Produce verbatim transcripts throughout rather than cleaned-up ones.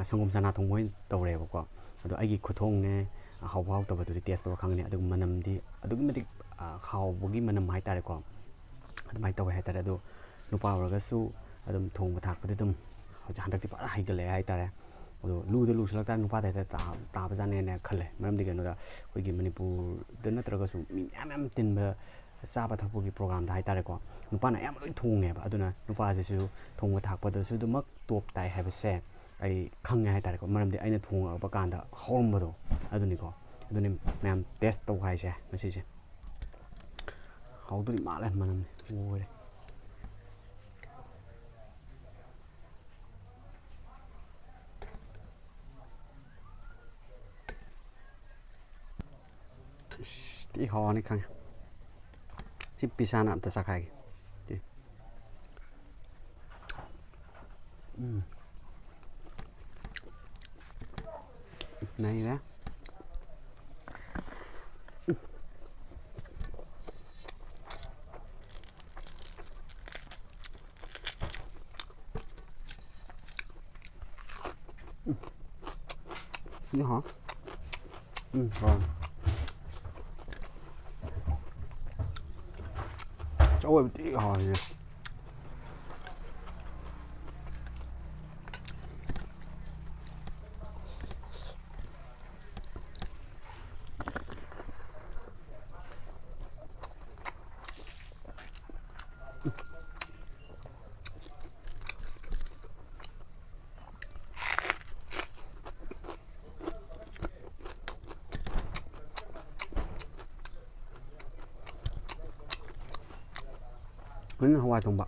ꯁꯪꯒꯣꯝ ꯆꯅꯥ ꯊꯣꯡꯕ ꯑꯣꯏꯅ ꯇꯧꯔꯦꯕꯀꯣ꯫ ꯑꯗꯣ ꯑꯩꯒꯤ ꯈꯨꯊꯣꯡꯅꯦ, ꯍꯥꯎꯕ ꯍꯥꯎꯇꯕꯗꯨꯗꯤ taste ꯇꯧꯔ ꯈꯪꯒꯅꯤ꯫ ꯑꯗꯨꯒ ꯃꯅꯝꯗꯤ ꯑꯗꯨꯛꯀꯤ ꯃꯇꯤꯛ, ꯑ, ꯍꯥꯎꯕꯒꯤ ꯃꯅꯝ ꯍꯥꯏꯇꯥꯔꯦꯀꯣ, ꯑꯗꯨꯃꯥꯏꯅ ꯇꯧꯋꯦ ꯍꯥꯏꯇꯥꯔꯦ꯫ ꯑꯗꯣ ꯅꯨꯄꯥ ꯑꯣꯏꯔꯒꯁꯨ ꯑꯗꯨꯝ ꯊꯣꯡꯕ ꯊꯥꯛꯄꯗꯤ ꯑꯗꯨꯝ ꯍꯧꯖꯤꯛ ꯍꯟꯗꯛꯇꯤ ꯐꯖꯅ ꯍꯩꯒꯠꯂꯛꯑꯦ ꯍꯥꯏꯇꯥꯔꯦ꯫ ꯑꯗꯣ ꯂꯨꯗ ꯂꯨꯁꯤꯜꯂꯛꯇꯥꯔꯗꯤ ꯅꯨꯄꯥꯗ ꯍꯦꯛꯇ ꯇꯥ-, ꯇꯥꯕꯖꯥꯠꯅꯦꯅ ꯈꯜꯂꯦ꯫ ꯃꯔꯝꯗꯤ ꯀꯩꯅꯣꯗ, ꯑꯩꯈꯣꯏꯒꯤ ꯃꯅꯤꯄꯨꯔꯗ ꯅꯠꯇ꯭ꯔꯒꯁꯨ ꯃꯤ ꯃꯌꯥꯝ ꯃꯌꯥꯝ ꯇꯤꯟꯕ ꯆꯥꯕ ꯊꯛꯄꯒꯤ programꯗ ꯍꯥꯏꯇꯥꯔꯦꯀꯣ, ꯅꯨꯄꯥꯅ ꯑꯌꯥꯝꯕ ꯂꯣꯏ ꯊꯣꯡꯉꯦꯕ꯫ ꯑꯗꯨꯅ ꯅꯨꯄꯥꯁꯤꯁꯨ ꯊꯣꯡꯕ ꯊꯥꯛꯄꯗꯁꯨ ꯑꯗꯨꯃꯛ top ꯇꯥꯏ ꯍꯥꯏꯕꯁꯦ ꯑꯩ ꯈꯪꯉꯦ ꯍꯥꯏꯇꯥꯔꯦꯀꯣ꯫ ꯃꯔꯝꯗꯤ ꯑꯩꯅ ꯊꯣꯡꯉꯛꯄ ꯀꯥꯟꯗ ꯍꯥꯎꯔꯝꯕꯗꯣ ꯑꯗꯨꯅꯤꯀꯣ꯫ ꯑꯗꯨꯅꯤ ꯃꯌꯥꯝ taste ꯇꯧ ꯍꯥꯏꯁꯦ ꯉꯁꯤꯁꯦ꯫ ꯍꯥꯎꯗꯣꯔꯤ ꯃꯥꯜꯂꯦ, ꯃꯅꯝ ꯂꯣꯏꯔꯦ꯫ ꯏꯁ, ꯊꯤ ꯍꯥꯎꯔꯅꯤ ꯈꯪꯉꯦ꯫ ꯁꯤ ꯄꯤꯁꯥꯅ ꯑꯝꯇ ꯆꯥꯈꯥꯏꯒꯦ꯫ ꯁꯤ꯫ ꯎꯝ꯫ ꯅꯩꯔꯦ꯫ ꯎꯝ, ꯍꯥꯎ꯫ ꯎꯝ, ꯍꯥꯎ꯫ ꯆꯧ ꯑꯣꯏꯕ ꯊꯤ ꯍꯥꯎꯔꯤꯅꯦ꯫ ꯍꯧꯖꯤꯛꯅ ꯍꯋꯥꯏ ꯊꯣꯡꯕ꯫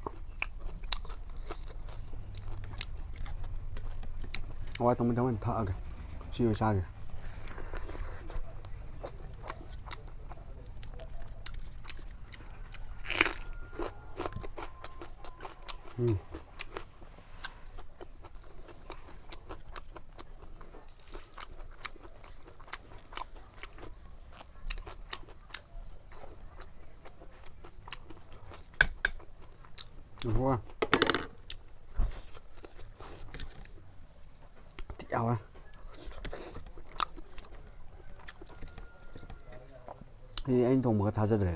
ꯍꯋꯥꯏ ꯊꯣꯡꯕꯗ ꯑꯣꯏꯅ ꯊꯛꯑꯒꯦ꯫ ꯁꯤ ꯑꯣꯏꯅ ꯆꯥꯒꯦ꯫ ꯎꯝ꯫ ꯉꯥꯏꯈꯣꯀꯣ꯫ ꯍꯥꯎꯋꯦ꯫ ꯁꯤꯗꯤ ꯑꯩꯅ ꯊꯣꯡꯕꯒ ꯊꯥꯖꯗ꯭ꯔꯦ꯫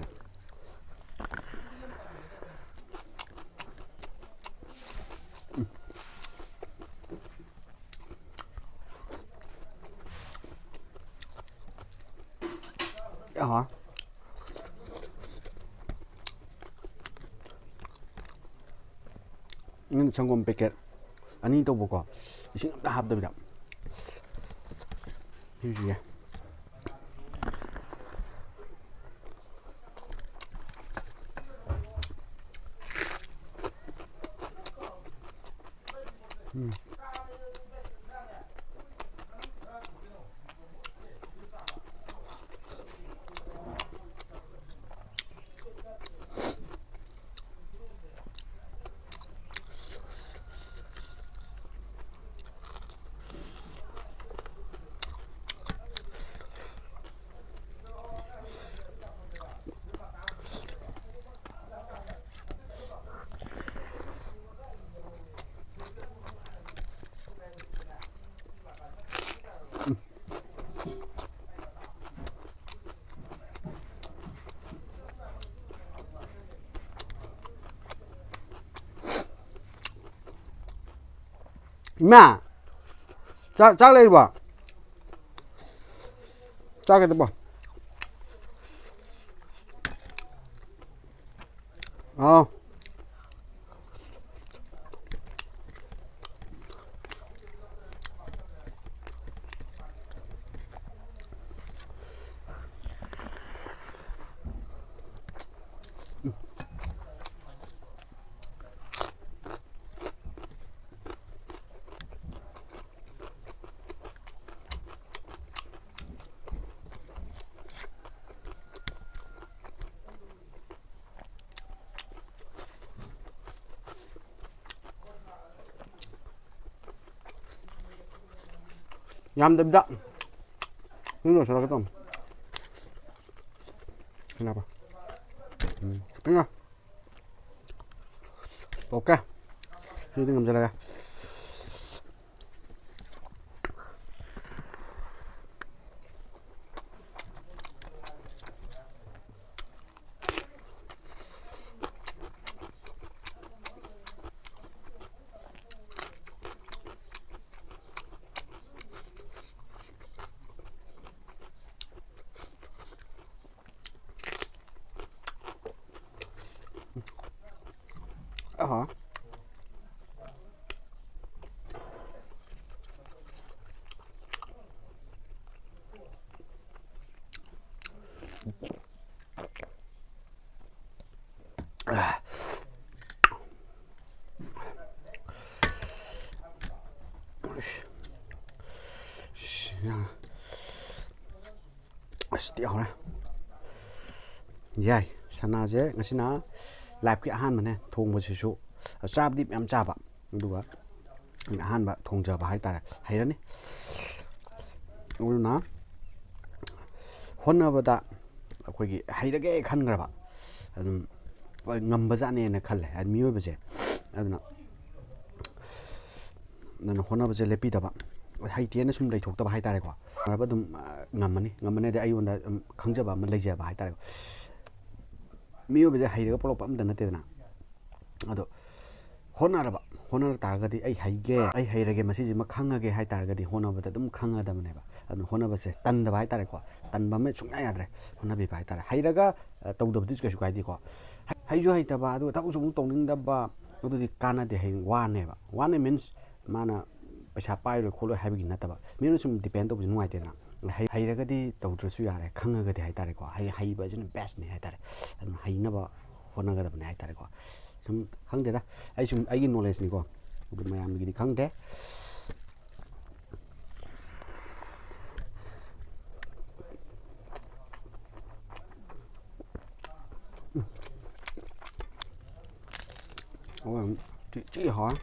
ꯌꯥꯝ ꯍꯥꯎꯋꯦ꯫ ꯎꯝ, ꯁꯪꯒꯣꯝ ꯄꯦꯀꯦꯠ ꯑꯅꯤ ꯇꯧꯕꯀꯣ, ꯏꯁꯤꯡ ꯑꯝꯇ ꯍꯥꯞꯇꯕꯤꯗ꯫ ꯁꯤꯁꯦ꯫ ꯎꯝ꯫ ꯏꯃꯥ, ꯆꯥꯛ, ꯆꯥꯛ ꯂꯩꯔꯤꯕꯣ? ꯆꯥꯛ ꯈꯤꯇ ꯄꯣ꯫ ꯑꯥꯎ꯫ ꯌꯥꯝꯗꯕꯤꯗ ꯁꯤ ꯂꯣꯏꯁꯤꯜꯂꯒꯦ ꯇꯧꯅꯤ꯫ ꯈꯪꯉꯕ? ꯎꯝ, ꯈꯤꯇꯪ ꯉꯥꯏ꯫ ꯑꯣꯀꯦ꯫ ꯁꯤꯗꯤ ꯉꯝꯖꯔꯒꯦ꯫ ꯑꯁ, ꯇꯦꯛꯍꯧꯔꯦ꯫ ꯌꯥꯏ, ꯁꯅꯥꯁꯦ ꯉꯁꯤꯅ ꯂꯥꯏꯐꯀꯤ ꯑꯍꯥꯟꯕꯅꯦ ꯊꯣꯡꯕꯁꯤꯁꯨ꯫ ꯆꯥꯕꯗꯤ ꯃꯌꯥꯝ ꯆꯥꯕ, ꯑꯗꯨꯒ ꯑꯩꯅ ꯑꯍꯥꯟꯕ ꯊꯣꯡꯖꯕ ꯍꯥꯏꯇꯥꯔꯦ꯫ ꯍꯩꯔꯅꯤ꯫ ꯑꯗꯨꯅ ꯍꯣꯠꯅꯕꯗ ꯑꯩꯈꯣꯏꯒꯤ ꯍꯩꯔꯒꯦ ꯈꯟꯈ꯭ꯔꯕ ꯑꯗꯨꯝ ꯉꯝꯕꯖꯥꯠꯅꯦꯅ ꯈꯜꯂꯦ, ꯍꯥꯏꯗꯤ ꯃꯤꯑꯣꯏꯕꯁꯦ꯫ ꯑꯗꯨꯅ, ꯑꯗꯨꯅ ꯍꯣꯠꯅꯕꯁꯦ ꯂꯦꯞꯄꯤꯗꯕ, ꯍꯩꯇꯦꯅ ꯁꯨꯝ ꯂꯩꯊꯣꯛꯇꯕ ꯍꯥꯏꯇꯥꯔꯦꯀꯣ꯫ ꯍꯣꯠꯅꯕ ꯑꯗꯨꯝ, ꯑ, ꯉꯝꯃꯅꯤ꯫ ꯉꯝꯃꯅꯤꯗꯤ ꯑꯩꯉꯣꯟꯗ, ꯎꯝ, ꯈꯪꯖꯕ ꯑꯃ ꯂꯩꯖꯕ ꯍꯥꯏꯇꯥꯔꯦꯀꯣ꯫ ꯃꯤꯑꯣꯏꯕꯁꯦ ꯍꯩꯔꯒ ꯄꯣꯛꯂꯛꯄ ꯑꯝꯇ ꯅꯠꯇꯦꯗꯅ꯫ ꯑꯗꯣ ꯍꯣꯠꯅꯔꯕ, ꯍꯣꯠꯅꯔ ꯇꯥꯔꯒꯗꯤ ꯑꯩ ꯍꯩꯒꯦ, ꯑꯩ ꯍꯩꯔꯒꯦ, ꯃꯁꯤꯁꯤꯃ ꯈꯪꯉꯒꯦ ꯍꯥꯏ ꯇꯥꯔꯒꯗꯤ ꯍꯣꯠꯅꯕꯗ ꯑꯗꯨꯝ ꯈꯪꯉꯗꯕꯅꯦꯕ꯫ ꯑꯗꯨꯅ ꯍꯣꯠꯅꯕꯁꯦ ꯇꯟꯗꯕ ꯍꯥꯏ ꯇꯥꯔꯦꯀꯣ, ꯇꯟꯕ ꯑꯃ ꯁꯨꯡꯌꯥ ꯌꯥꯗ꯭ꯔꯦ꯫ ꯍꯣꯠꯅꯕꯤꯕ ꯍꯥꯏ ꯇꯥꯔꯦ꯫ ꯍꯩꯔꯒ, ꯑ, ꯇꯧꯗꯕꯗꯨꯁꯨ ꯀꯩꯁꯨ ꯀꯥꯏꯗꯦꯀꯣ꯫ ꯍꯩ-, ꯍꯩꯁꯨ ꯍꯩꯇꯕ, ꯑꯗꯨꯒ ꯊꯕꯛꯁꯨ ꯑꯃꯨꯛ ꯇꯧꯅꯤꯡꯗꯕ, ꯑꯗꯨꯗꯤ ꯀꯥꯟꯅꯗꯦ꯫ ꯍꯌꯦꯡ ꯋꯥꯅꯦꯕ꯫ ꯋꯥꯅꯦ means ꯃꯥꯅ ꯄꯩꯁꯥ ꯄꯥꯏꯔꯣꯏ ꯈꯣꯠꯂꯣꯏ ꯍꯥꯏꯕꯒꯤ ꯅꯠꯇꯕ, ꯃꯤꯉꯣꯟꯗ ꯁꯨꯝ depend ꯇꯧꯕꯁꯨ ꯅꯨꯡꯉꯥꯏꯇꯦꯗꯅ꯫ ꯍꯩ-, ꯍꯩꯔꯒꯗꯤ ꯇꯧꯗ꯭ꯔꯁꯨ ꯌꯥꯔꯦ, ꯈꯪꯉꯒꯗꯤ ꯍꯥꯏ ꯇꯥꯔꯦꯀꯣ꯫ ꯍꯩ-, ꯍꯩꯕ ꯑꯁꯤꯅ best ꯅꯦ ꯍꯥꯏ ꯇꯥꯔꯦ꯫ ꯑꯗꯨꯅ ꯍꯩꯅꯕ ꯍꯣꯠꯅꯒꯗꯕꯅꯦ ꯍꯥꯏ ꯇꯥꯔꯦꯀꯣ꯫ ꯁꯨꯝ ꯈꯪꯗꯦꯗ, ꯑꯩ ꯁꯨꯝ ꯑꯩꯒꯤ knowledge ꯅꯤꯀꯣ, ꯑꯗꯨ ꯃꯌꯥꯝꯒꯤꯗꯤ ꯈꯪꯗꯦ꯫ ꯍꯣꯏ, ꯊꯤ, ꯊꯤ ꯍꯥꯎꯋꯦ꯫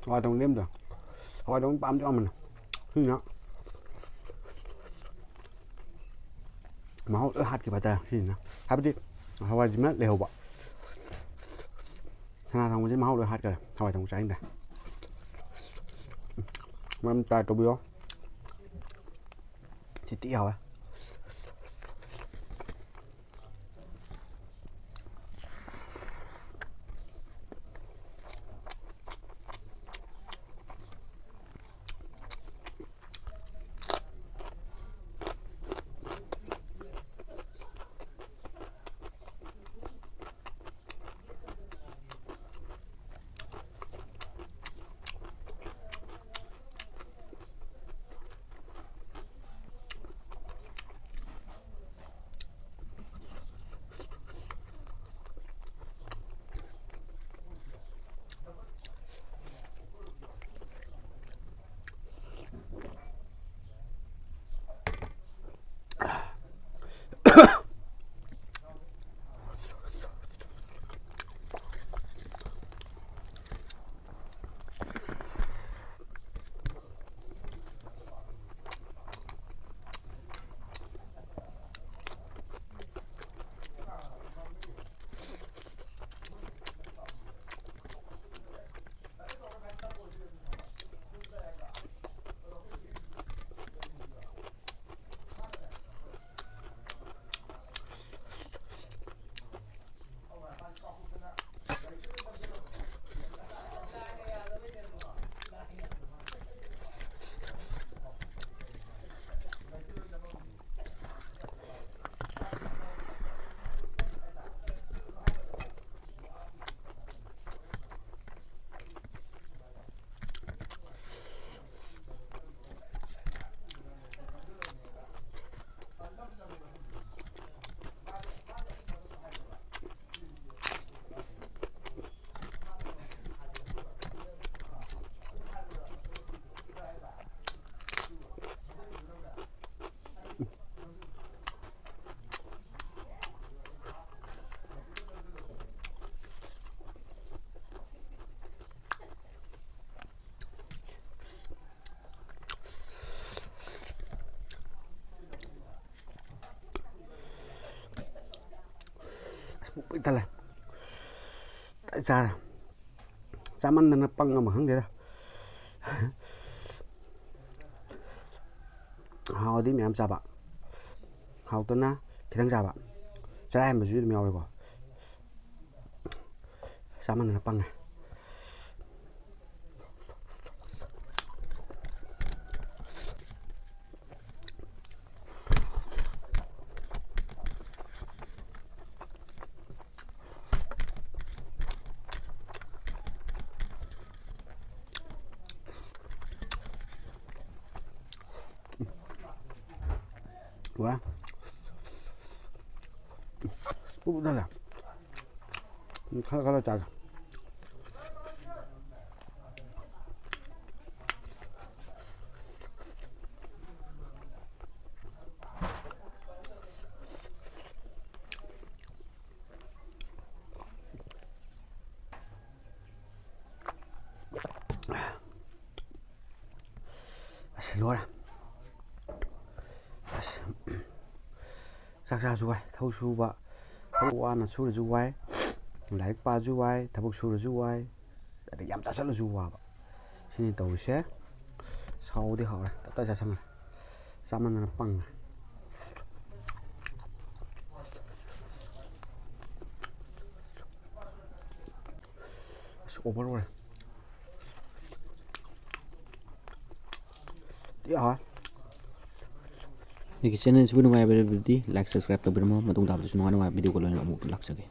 ꯍꯋꯥꯏ ꯊꯣꯡ ꯂꯦꯝꯗꯣ꯫ ꯍꯋꯥꯏ ꯊꯣꯡ ꯄꯥꯝꯗꯤ ꯄꯥꯝꯕꯅꯦ꯫ ꯁꯤꯅ ꯃꯍꯥꯎ ꯂꯣꯏ ꯍꯥꯠꯈꯤꯕ ꯍꯥꯏꯇꯥꯔꯦ ꯁꯤꯁꯤꯅ꯫ ꯍꯥꯏꯕꯗꯤ ꯍꯋꯥꯏꯁꯤꯃ ꯂꯩꯍꯧꯕ꯫ ꯁꯅꯥ ꯊꯣꯡꯕꯁꯦ ꯃꯍꯥꯎ ꯂꯣꯏ ꯍꯥꯠꯈ꯭ꯔꯦ꯫ ꯍꯋꯥꯏ ꯊꯣꯡꯕ ꯆꯥꯅꯤꯡꯗ꯭ꯔꯦ꯫ ꯃꯌꯥꯝ try ꯇꯧꯕꯤꯌꯣ꯫ ꯁꯤ ꯊꯤ ꯍꯥꯎꯋꯦ꯫ ꯑꯁ, ꯄꯨꯛ ꯄꯤꯛ ꯊꯜꯂꯦ꯫ ꯆꯥꯔꯦ꯫ ꯆꯥꯃꯟꯗꯅ ꯄꯪꯉꯕ ꯈꯪꯗꯦꯗ꯫ ꯍꯥꯎꯔꯗꯤ ꯃꯌꯥꯝ ꯆꯥꯕ, ꯍꯥꯎꯇꯅ ꯈꯤꯇꯪ ꯆꯥꯕ, ꯆꯔꯥ ꯍꯦꯟꯕꯁꯨ ꯑꯗꯨꯝ ꯌꯥꯎꯋꯦꯀꯣ꯫ ꯆꯥꯃꯟꯗꯅ ꯄꯪꯉꯦ꯫ ꯋꯥ꯫ ꯄꯨꯛ ꯊꯜꯂꯦ꯫ ꯈꯔ ꯈꯔ ꯆꯥꯒꯦ꯫ ꯑꯁ, ꯂꯣꯏꯔꯦ꯫ ꯑꯁ, ꯆꯥꯛ ꯆꯥꯔꯁꯨ ꯋꯥꯏ, ꯊꯕꯛ ꯁꯨꯕ, ꯊꯕꯛ ꯋꯥꯅ ꯁꯨꯔꯁꯨ ꯋꯥꯏ, ꯂꯥꯏꯔꯤꯛ ꯄꯥꯔꯁꯨ ꯋꯥꯏ, ꯊꯕꯛ ꯁꯨꯔꯁꯨ ꯋꯥꯏ, ꯑꯗꯩ ꯌꯥꯝ ꯆꯥꯁꯜꯂꯁꯨ ꯋꯥꯕ꯫ ꯁꯤꯅꯤ ꯇꯧꯔꯤꯁꯦ꯫ ꯁꯥꯎꯕꯗꯤ ꯍꯥꯎꯔꯦ, ꯇꯞꯇꯥꯏ ꯆꯥꯁꯟꯈ꯭ꯔꯦ꯫ ꯆꯥꯃꯟꯗꯅ ꯄꯪꯉꯦ꯫ ꯑꯁ, ꯑꯣꯚꯔ ꯑꯣꯏꯔꯦ꯫ ꯊꯤ ꯍꯥꯎꯋꯦ꯫ ꯑꯩꯒꯤ ꯆꯦꯅꯦꯜꯁꯤꯕꯨ ꯅꯨꯡꯉꯥꯏꯕꯤꯔꯕꯗꯤ like, subscribe ꯇꯧꯕꯤꯔꯝꯃꯣ꯫ ꯃꯇꯨꯡ ꯇꯥꯕꯗꯁꯨ ꯅꯨꯡꯉꯥꯏ ꯅꯨꯡꯉꯥꯏꯕ video ꯒ ꯂꯣꯏꯅꯅ ꯑꯃꯨꯛ ꯂꯥꯛꯆꯒꯦ꯫